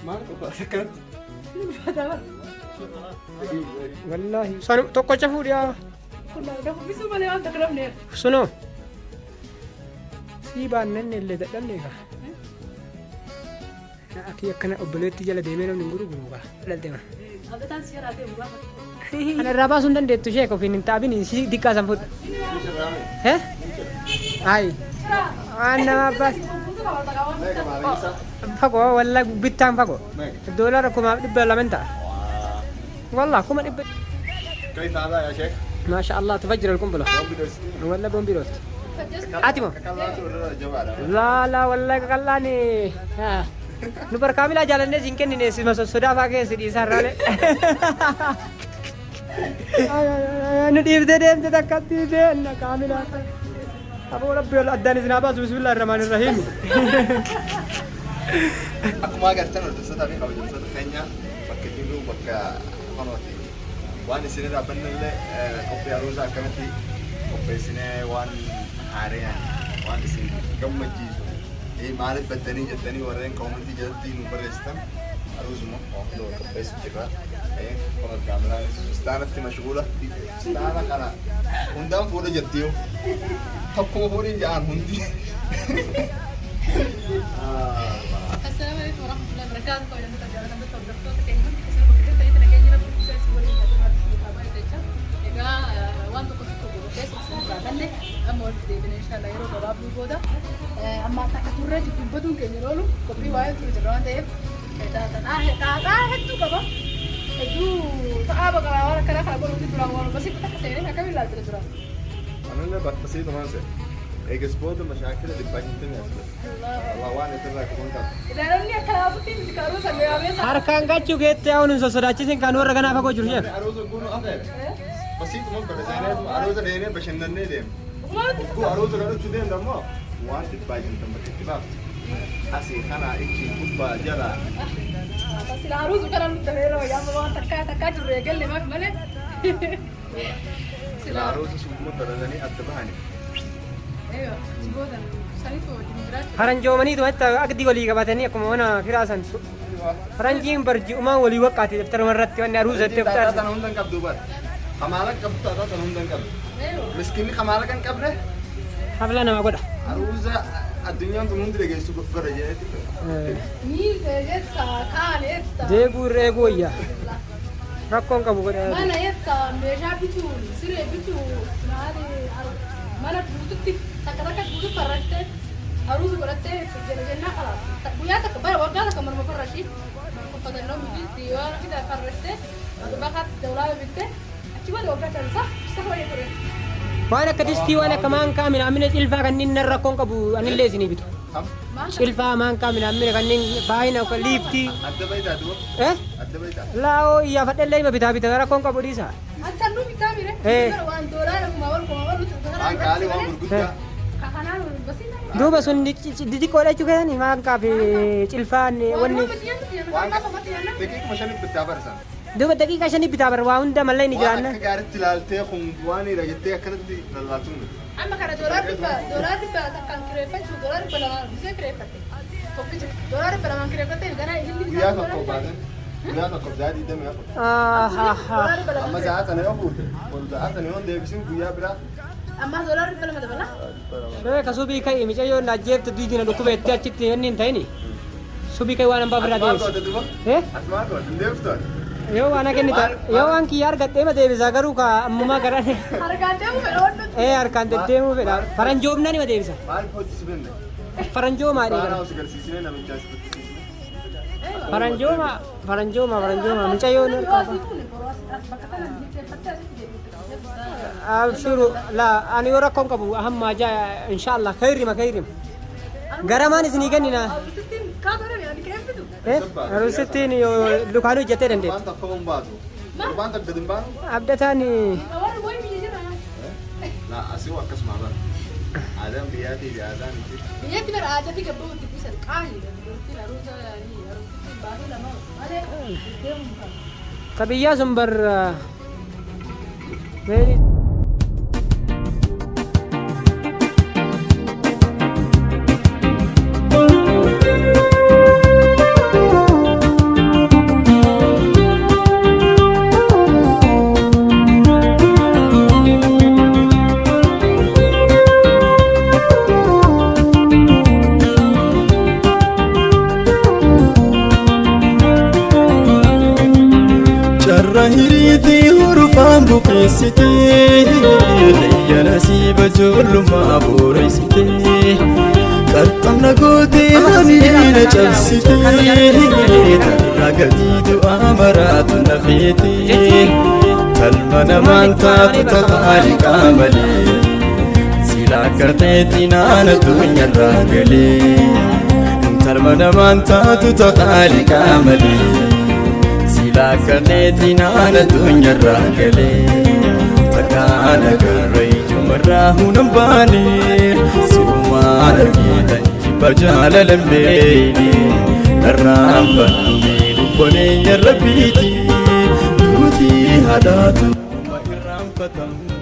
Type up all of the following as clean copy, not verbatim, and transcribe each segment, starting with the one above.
Maal qofa akkanatti? Wallaahi. San tokkocha fuudhi haa. Kun kuffisuu malee waan takka dhabneera. Sunoo. Sii baannanne illee dadhabne kaa. Akii akkana obboleetti jala deemee namni hin gurguru kaa. Dhalte ma. Abdataan si jalaa deemu gaafa. Kana irraa baasuu hin dandeettu sheek ofiin hin taabin si diqqaa san fudhu. Eh? Ayi. Waan nama abbaas. Meeqa maallaqni isaa? Fagoo walla bittaan fagoo. Meeqa? Doolara 1200 ta'a. Wallah 100,000. كيف هذا يا شيخ؟ ما شاء الله تفجر القنبلة. بومبي دوستي. ولا بومبي روت. Ati moo? Kakalaatu irra jabaadha. Laa laa wallahi qaqallaani. Nu bar kaamilaa jaalannee siin kennine sima sossodaa faa keessa dhiisaa irraalee. Nu dhiiftee deemte takkatti beenna kaamilaa. Aboo rabbi ol addaan isin haa baasu bismillah irrahmaan irrahiim. Akkuma agartan hordoftoota fi kabajamtoota keenya bakka jirru bakka kunooti. Waan isin irraa banne illee qophii aruusaa akkanatti qopheessinee waan haaraan waan isin gammachiisu. Maaliif baddanii jettanii warreen koomentii jalatti nu barreessitan aruusuma waan qopheessu jirra. Kun kaameraanis fustaanatti mashguula. Fustaana kana hundaan fuudha jettiyo. Tokkuma fuudhin ja'an hundi. Assalaamu alaikum warahmatullahi wabarakatuh. Kabajamtoota jaallatamtoota hordoftoota keenya hundi keessan bakka jirtanitti nageenya rabbi guddaa isin waliin haa jiraatu isin haa baay'atu jecha. Egaa waan tokko tokko godhu keessa isin irraa banne amma walitti deebine inshallah yeroo gabaabduu booda amma akka turree dubbatuun keenya oolu qophii waa'ee ture jirra waan ta'eef xaaxaa hedduu qaba. Hedduu ta'aa baqa waan akkanaa kana godhuuti duraan waan basiitu takka seenee akkamiin ilaaltire duraan. Anillee bakka siitumaan se'e. Eegas booda mashaakila 150 as dhufe. Allah waan isirraa qabuun qaba. Ilaalamni akka laafutti miti kaaruu sana yaamee Harkaan gachuu geettee haa'uun hin sossodaachisin kan warra ganaa fagoo jiru sheek. Aruusa guunu afeere. Basiituma godhe seenee aruusa deemee bashannannee deema. Uumamatti Kun aruusa godhachuu deemta immoo waan 150 bakka itti baaftu. Asii kana ichi gubbaa jala. Sila aruusu kana nutti hafeera wayyaa waan takkaa takkaa jirru eegalle maaf malee. Sila aruusa suutuma godhatanii adda bahani. Eeyyoo, booda sanitu wajjin jiraachuu. Faranjoomaniitu hatta aqdii walii qabatanii akkuma mana firaasan. Faranjiin barji'umaan walii waqqaati daftaruma irratti wanni aruusa itti Taataa daftar. tana hunda hin qabdu bara. Hamaala qabdu taataa tana hunda hin qabdu. Miskiinni hamaala kan qabne Hafla nama godha. aruusa addunyaan tun hundi dhageessu godha jedheeti. Miize jetta kaan jetta. Deeguu irra eeguu wayyaa. Rakkoon qabu godha. Mana jetta meeshaa bituu siree bituu maali mana guututti takka takka guutuu farrattee aruusa godhattee jala jennaa qala. Guyyaa takka bara waggaa takka morma farrashii uffatannoo miti diiwaan fida farrattee bakka dawlaa bittee achi booda waggaa tan sa sa wayya ture. Waan akka distii waan akka maankaa minaamina cilfaa kanneen nan rakkoon qabu anillee isinii bitu. Cilfaa maankaa minaamina kanneen baay'ina akka liiftii. Adda bayitaa duba. Eh? Adda bayitaa. Laa'oo iyyaafadhellee hima bitaa bitaa rakkoon qabu dhiisa. Ati sannuu bitaa mire. Waan doolaara kumaa ol kumaa ol Waan qaalii waan gurguddaa. Kanaan basiin Duuba sun xixiqqoodha jechuu keessani maankaa fi cilfaan wanni. Waan daqiiquma shanitti bittaa barsan. Duuba daqiiqaa shanii bitaa bara waa hunda mallee ni Waan jiraanna. akka gaariitti ilaaltee kun waan hidha jettee akkanatti lallaatuu miti. Amma kana doolaara 100 takkaan kireeffachuu doolaara 200 bisee kireeffatte. Tokkicha doolaara 200 kireeffatte gara ililli Guyyaa tokko baatan guyyaa tokko sa'aa 24. Amma sa'aa tana yoo fuute kun sa'aa tana yoo deebisin guyyaa biraa. Amma doolaara 200 dabala. Sheeka subii ka'i mucayyoo na ajjeefte duydina dhukkuba itti achitti inni hin ta'ini. Subii ka'i waan hambaa biraa Ati maal deebisi. goote duba? Eh? Ati maal goote? Hin deebiftu ati? Yoo waan kennita yoo waan kiyya argadhee ma deebisa garuu ka ammumaa gara Harkaan deemu fedha waan nuti. ee harkaan deddeemuu fedha. Faranjoomnaan ima deebisa. Maaliif hojii si benne? Faranjoomaa Faanaa dheedha. os garsiisnee namichaa si dubbisiisne. Faranjooma faranjooma faranjooma mucayyoo nu harkaa Yoo asii fuune boroo as bakka kana liqeeffattee asitti deebifte. Abshiru la ani yoo rakkoon qabu hamma jaa inshallah kayrima kayrima. Garamaan isinii kennina. Arusittiin kaatore yaani keeffitu. Eh arusittiin yoo lukaan hojjettee dandeetti. Torbaan tokko hin baatu. Torbaan tokko gadi hin baanu. Abdataan Warri wayi biyya jira. Laa asii akkasuma bara. Aadaan biyyaatii fi aadaan itti. Biyyatti bara aadatti gabboo itti buusan qaaliidha. Dubartiin aruusa yaani arusittiin baasii lama malee deemu kan. Ta biyyaa sun bar very ijoollummaa booreessite. Qarxamna gootee hamiina cabsite. Tarraa gadiitu amaraatu na feete. Talma namaan taatu tataali qaamalee. Sila akka ta'etti naana tunyarraa galee. Talma namaan taatu tataali qaamalee. Sila akka ta'etti naana tunyarraa galee. Takkaan agarra ijumarraa hunan baane. Sumaan argitan jibba jaalalan beeyne. Narraan fannumee lubboneenya rabbiiti. Duutii haadhaatu irraanfatamti.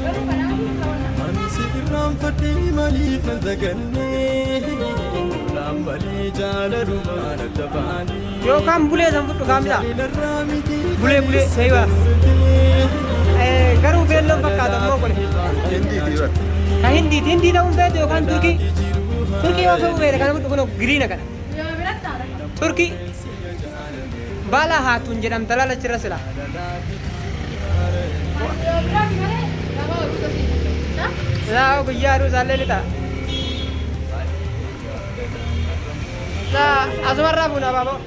Ani si irraanfadhee maaliif nan dagannee? Lolaan malee jaalalumaan adda baanee. Yookaan bulee san fudhu kaamila. Jaalarraa miti Bulee bulee eeywa. Garuu beelloon fakkaata immoo kun. Ka hindiiti, hindii ta'uun feetu yookaan Turkii. Turkii yoo fe'u feete kana fudhu, kunoo green kana. Turkii. Baala haatuun jedhamta laala achirra sila. Laa guyyaa aduu isaallee ni ta'a. Laa asumarraa fuuna abaaboo.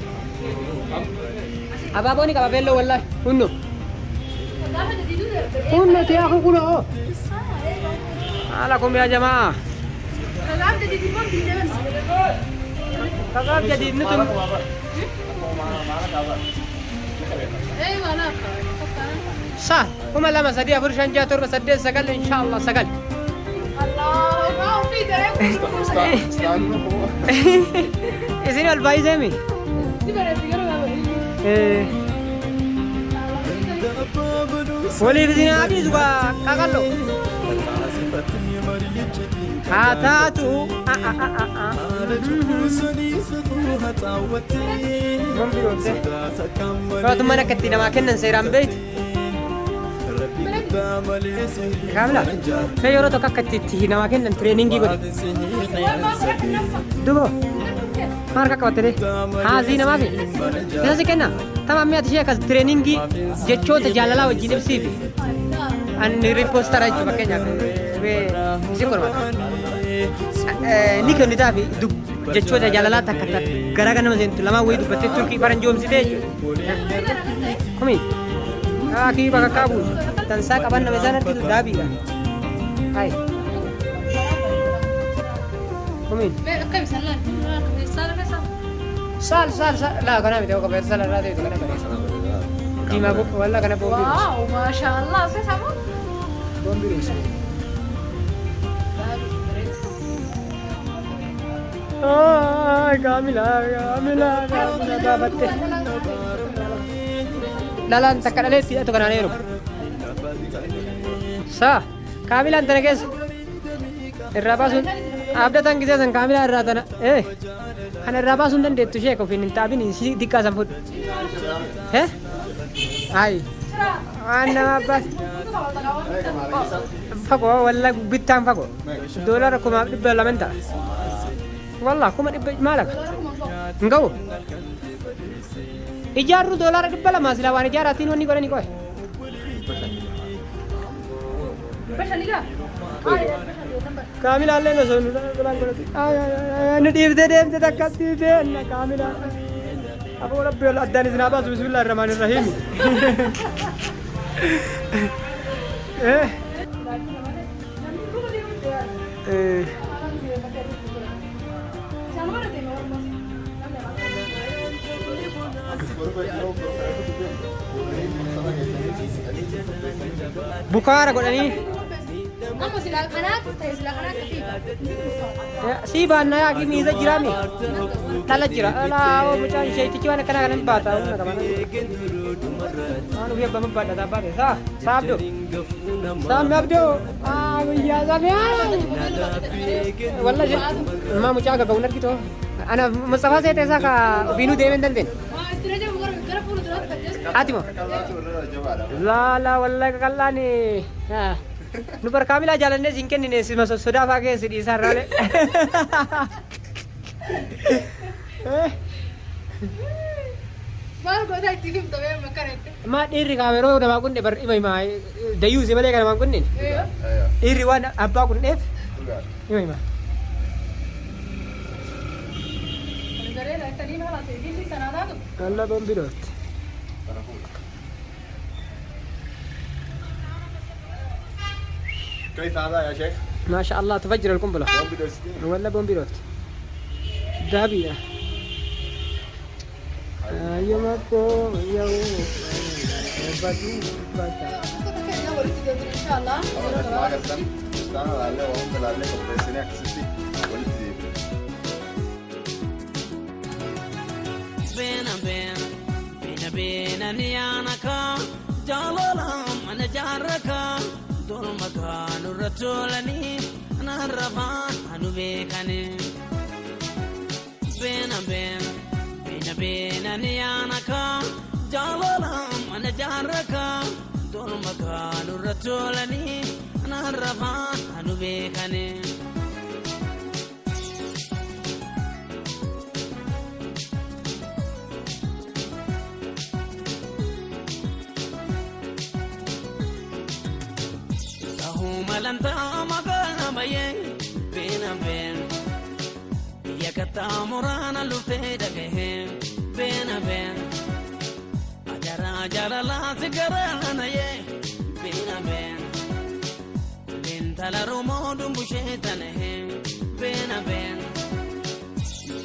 Abaaboo ni qaba beelloo wallaahi hunno. Hunno tiyaa kunoo. Haala kum yaa jamaa. Kagaaf jadiid nuti. Sa 2, 3, 4, 5, 6, 7, 8, 9, inshaallah 9. Isin ol baay'iseemi. Waliif isin haa dhiisu gaa qaqallo. Haa taatu. Mootummaan akka itti namaa kennan seeraan beektu. Kaamila, mee yeroo tokko akka itti itti namaa kennan training godhi. Dubo, maal akka qabatte dee? Haazii namaa fi isa si kenna. Tama mi'a ishee akkas training jechoota jaalalaa wajjin ibsiifi. Ani reposter jechuudha fakkeenyaaf. Si qormaata. Ni kennitaafi jechoota jaalalaa takka takka garaa kan nama seentu lamaan wayii dubbattee Turkii faranjoomsitee jechuudha. Kumi. Akii bakka kaabuusu. Tansaa qaban nama isaan argitu daabiidha. Hai. Kumi. Saal saal saal laa kana miti qabeessa saal irraa ta'e kana bareeda. Diimaa walla kana boombii. Wow, maashaallah. Sesamu? Boombii. Ay, Kaamila, Kaamila, Kaamila gaafatte. Dhalaan takka dhaleetti hidhatu kanaan heerumu. Saa, Kaamilaan tana keessa irraa baasuun abdatan gisee san Kaamilaa irraa tana kana irraa baasuun dandeettu ishee ofiin hin taabin si diqqaa san fudhu. Eh? Ay, waan nama abbaas. Fagoo walla bittaan fagoo. $2,200 ta'a. Wallah 100,000 maalaqa. Hin ga'u. Ijaarru $200 silaa waan ijaaraatiin wanni godhani qoe. Kaamilaallee osoo nu bilaan godhatu. Nu dhiiftee deemte takkatti beenna kaamilaa. Aboo rabbi ol addaan isin haa baasu bismillaahi rahmaani rahiim. Eh. Eh. Bukaara godhanii Amma silaa kanaatu ta'e silaa kanaatu fiiga. Sii baannaa yaaqii miiza jiraami. Dhala jira. Alaa oo mucaan isheetichi waan akkanaa kanan baata. Humna qaba. Waan ofii abbaa baadhata baate. Saa saa abdoo. Saa abdoo. Aa guyyaa samii. Walla maa mucaa gaga'uun argitoo. Ana Mustafaa seete isaa ka ofiinuu deemee hin dandeenye. Waa itti rajamu gara fuula duraatti. Ati moo? Qal'aatu irra jabaadha. Laa laa wallahi qaqallaan nu barkaamilaa jaalannee siin kennine sima sodaa faa keessa dhiisaa irraalee. Maal gootaa itti himta bee makka reette. Maa dhiirri kaameroo namaa kunne bar ima hima dayyuuse malee kan namaa kunnen. Dhiirri waan abbaa kunneef ima hima. Bareeda akkanii maal haasa'e gilli kanaa taatu. Alla bombi dhoofte. كيف هذا يا شيخ؟ ما شاء الله تفجر القنبلة. بومبي دوستين. ولا بومبي دوفت. ذهبية. أيوة يا Walitti deebinu inshaallah. Fustaana laallee waan hunda laallee qopheessinee akkasitti walitti deebinu. Bena bena, bena bena niyanaka, jaalala mana jaarraka, dolma kaanurra tolani, narrafaan anu beekani. Bena bena, bena bena niyanaka, jaalala mana jaarraka, dolma kaanurra tolani, narrafaan anu beekani. Malanta magala baye bena ben yakata murana lufte dagahe bena ben ajara jara la sigarana ye bena ben lentala rumo dumbushetane he bena ben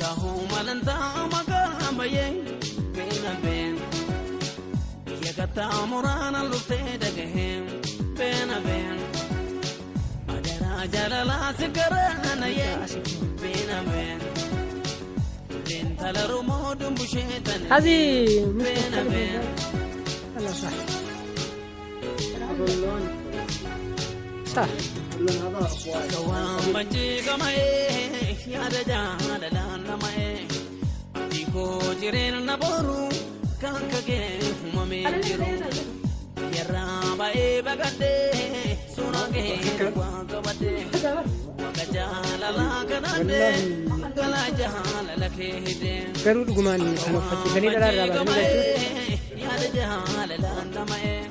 tahu malanta magala baye bena ben yakata murana lufte dagahe bena ben jaalala sigarana ye bena ben lentala rumo dumbushetane هذه مش bena ben لا صح صح. Waan banjii yaada jaalalaan nama'ee abdii koo jireenya boru kan kagee uumamee jiru yerraa ba'ee baqadhee suuraa kee waan qabadhee waaqa jaalalaa kadhadhee galaa jaalala kee hidhee. Garuu dhugumaan kan uffachiisanii dhalaa irraa baasanii jechuudha. Yaada jaalalaan nama'ee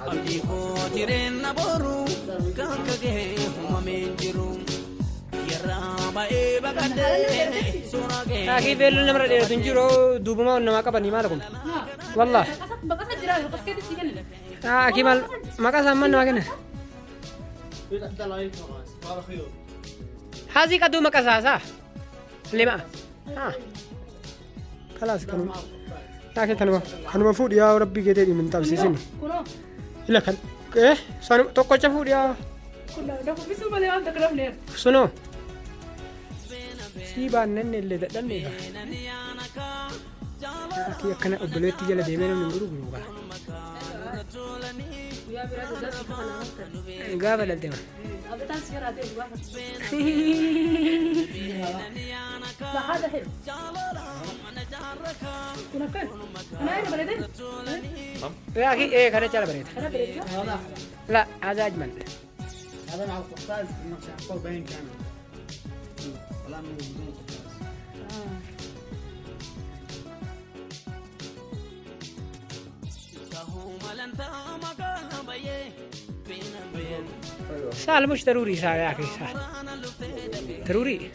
abdii koo jireenya boru kan kagee uumamee jiru yerraa ba'ee baqadhee suuraa kee. Akii beelloon namarra dheeratu hin jiru duubumaa namaa qabanii maal kun? Wallah. Baqasa jira baqas keetti si kenna. Akii maal maqaa isaan maal namaa kenna? هذه قدو مقاسها صح؟ اللي معه ها خلاص كانوا لكن كانوا مفروض يا ربي كده من تبسيسني Kunoo إلا كان إيه سانو توقع فود يا kun dafuufisuu malee waan takka dhabneera. سنو سيبا نن اللي ددني أكيد كان أبليتي جل ديمين من غروب غروب Guyyaa biraa sodaa si kana haftan. قابل الدم. Abbataan si jiraatee dhugaa لا هذا حلو. كنا كن. أنا أين بلدين؟ يا أخي إيه كان جل بريد. أنا بلدين. لا هذا أجمل. هذا مع القفاز النقش حقه باين كامل ولا من بدون قفاز. سهل مش ضروري سهل يا أخي سهل ضروري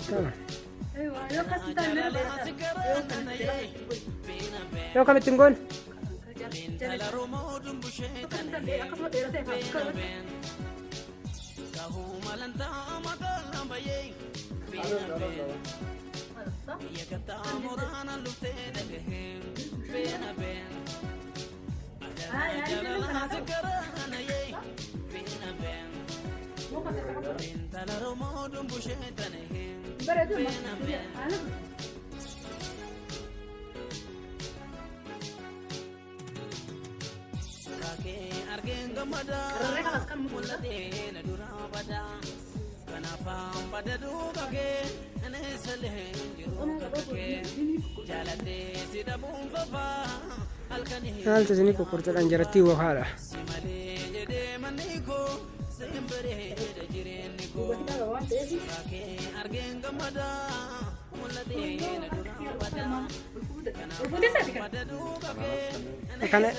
تمام. أيوة لو قصدت أنا بلدين. لو كم تنقول؟ Maaltu isinii qoqqortuudhaan jarattii wokaadha. Kana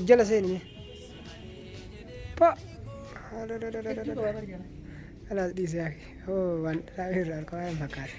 jala seeni mee. Pa. Alaas dhiisee hafe. Oo waan irraa harka waan fakkaate.